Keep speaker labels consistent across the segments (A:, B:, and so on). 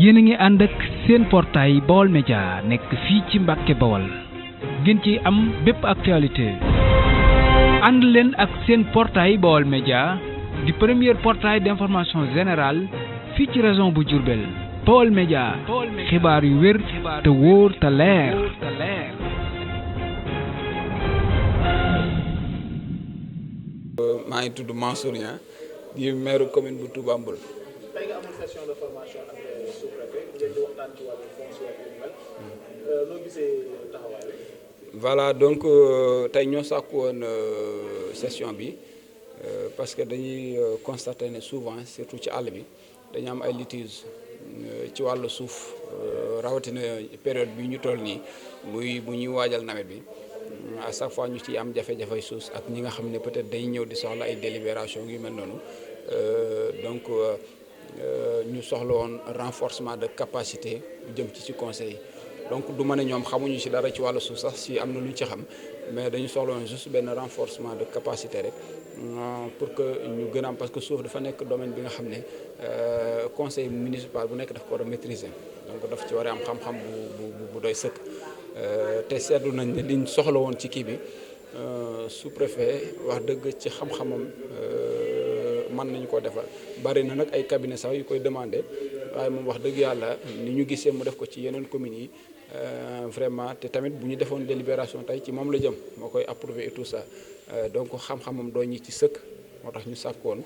A: yéen a ngi ànd ak seen portail Baol Média nekk fii ci Mbàkke Bawol ngeen ci am bépp actualité ànd leen ak seen portail Baol Média di premier portail d'information générale fii ci région bu Diourbel Baol Média xibaar yu wér te wóor te leer.
B: maa ngi tudd Mansour Niang di maire commune bu Touba Mboul.
C: tey nga amul session de formation ak sous-préfet ngeen di waxtaan ci wàllu foncier ak yu mel noo gisee taxawaay bi.
B: Voilà donc tey ñoo sàkku woon session bi parce que dañuy constater ne souvent surtout ci àll bi dañu am ay litiges ci wàllu suuf rawatina période bi ñu toll nii muy bu ñuy waajal nawet bi. À chaque fois ñu ciy am jafe-jafe suuf ak ñi nga xam ne peut-être day ñëw di soxla ay délibération yu mel noonu donc ñu soxla woon renforcement de capacité jëm ci conseil donc du ma ne ñoom xamuñu ci dara ci wàllu suuf sax si am na lu ñu ci xam mais dañu soxla woon juste benn renforcement de capacité rek pour que ñu gën a am parce que suuf dafa nekk domaine bi nga xam ne conseil municipal bu nekk daf ko war a maîtriser donc daf ci war a am xam-xam bu doy sëkk. te seetlu nañ ne liñ soxla woon ci kii bi sous-préfet wax dëgg ci xam-xamam mën nañu ko defal bari na nag ay cabinet sax yu koy demandé waaye moom wax dëgg yàlla ni ñu gisee mu def ko ci yeneen communes yi vraiment te tamit bu ñu defoon délibération tey ci moom la jëm moo koy approuvé et tout ça donc xam-xamam doo ñi ci sëkk moo tax ñu sàkkoon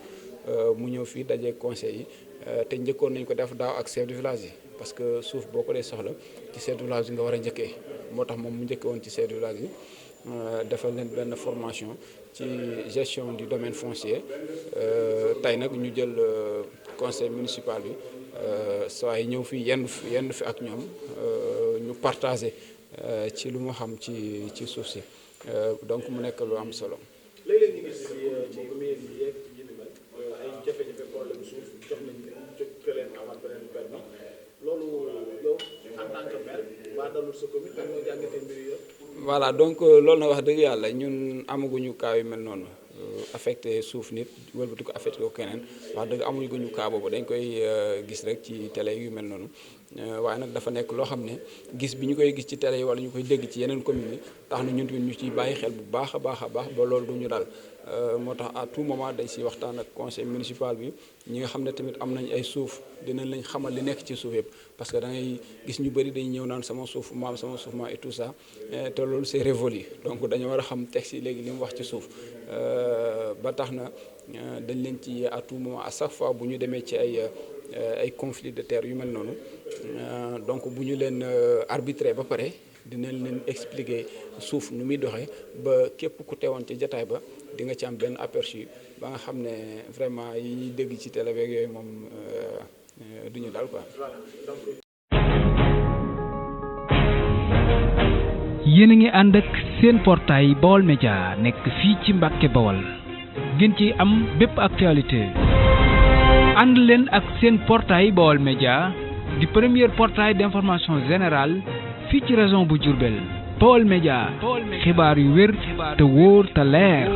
B: mu ñëw fii daje conseil yi te njëkkoon nañ ko def daaw ak chef de village yi parce que suuf boo ko dee soxla ci chef de village yi nga war a njëkkee moo tax moom mu njëkke woon ci chef de village yi defal leen benn formation ci gestion du domaine foncier tey nag ñu jël conseil municipal bi saa yi ñëw fi yenn fi ak ñoom ñu partagé ci lu mu xam ci suuf si donc mu nekk lu am solo.
C: léeg-léeg ñu gis ci mairie yi yeeg ci yi mel ay jafe-jafe problème suuf jox nañ ko leen amaat beneen permis loolu yow en tant que maire waa dalul sa commune kan ñoo jàngatee mbir yi.
B: voilà donc loolu na wax dëgg yàlla ñun amaguñu cas yu mel noonu affecté suuf nit wëlbati ko affecté ko keneen wax dëgg amuñu cas boobu dañ koy gis rek ci télé yu mel noonu waaye nag dafa nekk loo xam ne gis bi ñu koy gis ci télé yi wala ñu koy dégg ci yeneen communes yi tax na ñun tamit ñu ciy bàyyi xel bu baax a baax ba loolu du ñu dal moo tax à tout moment dañ siy waxtaan ak conseil municipal bi ñi nga xam ne tamit am nañ ay suuf dinañ lañ xamal li nekk ci suuf yëpp parce que da ngay gis ñu bëri dañ ñëw naan sama suuf maam et tout ça te loolu c'est révolu donc dañu war a xam texte yi léegi li mu wax ci suuf ba tax na dañ leen ci à tout moment à chaque fois bu ñu demee ci ay conflit de terre yu mel noonu donc bu ñu leen arbitrer ba pare dinañ leen expliquer suuf nu muy doxee ba képp ku teewoon ci jataay ba di nga ci am benn aperçu ba nga xam ne vraiment yi ñuy dégg ci télé beeg yooyu moom du ñu dal quoi.
A: yéen a ngi ànd ak seen portail Baol Média nekk fii ci Mbàkke Bawol ngeen ci am bépp actualité ànd leen ak seen portail Baol Média di premier portail d'information générale fii ci région bu Diourbel Baol Média xibaar yu wér te wóor te leer.